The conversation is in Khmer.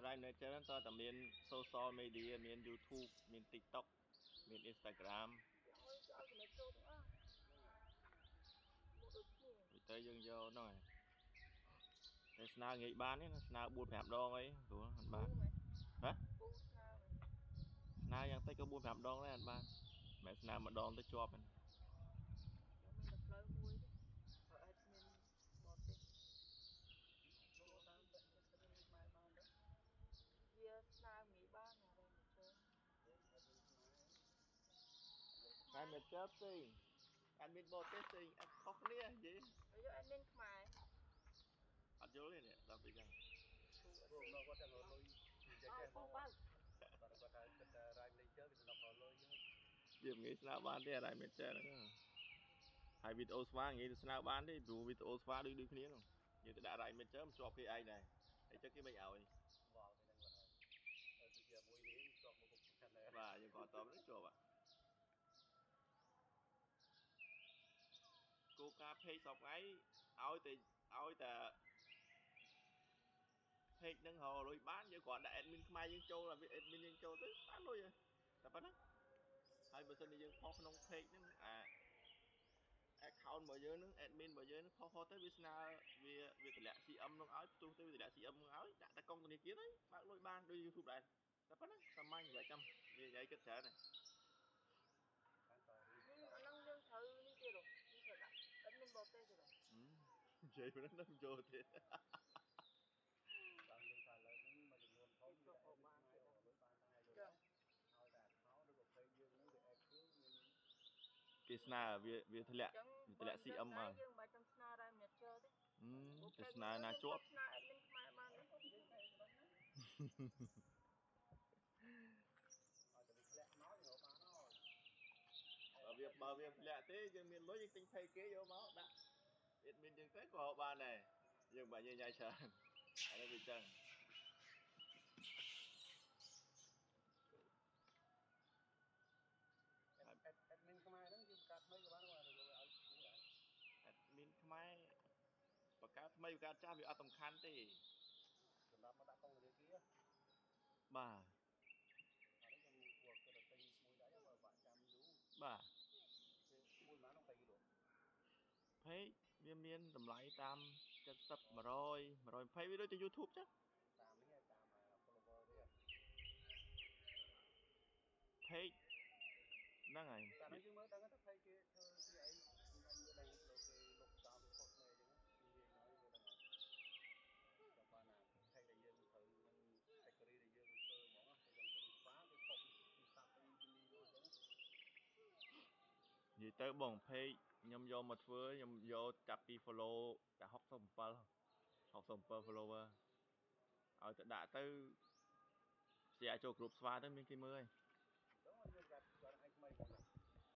Right Manager ហ្នឹងតើតែមាន social media មាន YouTube មាន TikTok មាន Instagram ឲ្យឲ្យចំណេះចូលទាំងអស់មកដូចគ្នា វាទៅយើងយកហ្នឹងហើយតែស្នើងាយបានទេណាស្នើ4 5ដងអីព្រោះអត់បានហ៎ ពូស្នើ ស្នើយ៉ាងតិចក៏4 5ដងដែរអត់បានមិនស្នើម្ដងទៅជាប់ទេ មានតែផ្លូវមួយទេបើអត់មានបរទេស ចូលតាមតែខ្មែរបានដែរ វាស្នើងាយបានណារ៉េមកជើ តែមិនជាប់ផ្សេងអត់មានបរទេសផ្សេងអត់ខុសគ្នានិយាយ យកអត់មានខ្មែរ អត់យល់ទេនេះដល់ពេលចឹង ព្រោះមកគាត់តែលុយនិយាយចេះមកបាទគាត់ថាគិតតែ Right Manager វាដល់លុយហ្នឹង វាមិនងាយស្នើបានទេ Right Manager ហ្នឹងហើយវីដេអូស្វាងាយទៅស្នើបានទេព្រោះវីដេអូស្វាដូចដូចគ្នាហ្នឹងយើងទៅដាក់ Right Manager មិនជាប់គេឯងដែរហើយចឹងគេមិនឲ្យ វល់ទៅហ្នឹងបាទហើយទៅជាមួយនេះជាប់មកគុកដែរ បាទយើងក៏តបនេះជាប់គោលការណ៍ page សប្ងៃឲ្យតែឲ្យតែ page ហ្នឹងរកលុយបានយើងគ្រាន់ដាក់ admin ខ្មែរយើងចូលឲ្យវា admin យើងចូលទៅបានលុយហើយតែប៉ុណ្ណាហើយបើសិនជាយើងផុសក្នុង page ហ្នឹងអា account របស់យើងហ្នឹង admin របស់យើងហ្នឹងផុសៗទៅវាស្នើវាវាតម្លាក់ CM ហ្នឹងឲ្យផ្ទុះទៅវាតម្លាក់ CM ហ្នឹងឲ្យដាក់តែកុងធនាគារទៅបើកលុយបានដូច YouTube ដែរតែប៉ុណ្ណាសាមញ្ញមិនចាំវានិយាយគិតច្រើនទេ បានត អាហ្នឹងយើងត្រូវនេះទៀតហ៎យើងត្រូវដាក់អត់មានបរទេសទេ និយាយប៉ុណ្ណឹងទៅចូលទៀត បានយើងថាឥឡូវហ្នឹងមួយចំនួនធំវាដាក់បានលុយបានដែរយល់ឲ្យតែ account ឬក៏ page យើងហ្នឹងវា active មាន គេស្នើវាវាធ្លាក់វាធ្លាក់ CM មក យើងមិនបាច់ចាំស្នើ Right Manager ទេ គេស្នើណាជាប់ ស្នើ admin ខ្មែរបានទេ ឲ្យតែវាធ្លាក់មកយកបានហើយ បើវាធ្លាក់ទេយើងមានលុយយើងទិញ page គេយកមកដាក់ admin យើងទៅក៏បានដែរយើងបើញ៉ៃញ៉ៃច្រើនអានេះវាចឹង admin ខ្មែរហ្នឹងយើងបង្កើតថ្មីក៏បានដែរឬក៏ឲ្យនេះដែរ admin ខ្មែរបង្កើតថ្មីបង្កើតចាស់វាអត់សំខាន់ទេ សម្រាប់មកដាក់កុងធនាគារ បាទ អានេះខ្ញុំគួរគិតតែទិញមួយដែរបើបាក់ចាំយូរ បាទ មួយប៉ុន្មានក្នុង3គីឡូ page វាមានតម្លៃតាម70 100 120វាដូចជា YouTube ចឹង តាមនេះតាម follower វា page ហ្នឹងហើយ តែនេះយើងមើលដឹងថា page គេធ្វើជាអីយើងអាចមើលដឹងលោកគេលុបតាមវាផុសគ្នាអញ្ចឹងនិយាយហើយមើលដឹងហើយចង់បានណា page ដែលយើងត្រូវនឹង category ដែលយើងធ្វើហ្មងទៅយើងធ្វើស្វាគេផុសពីសាប់ពីនេះអញ្ចឹង និយាយទៅបង page ខ្ញុំយកមកធ្វើខ្ញុំយកចាប់ពី follow តែ67 follower ឲ្យទៅដាក់ទៅ share ចូលគ្រប់ស្វាទៅមានគេមើលហើយ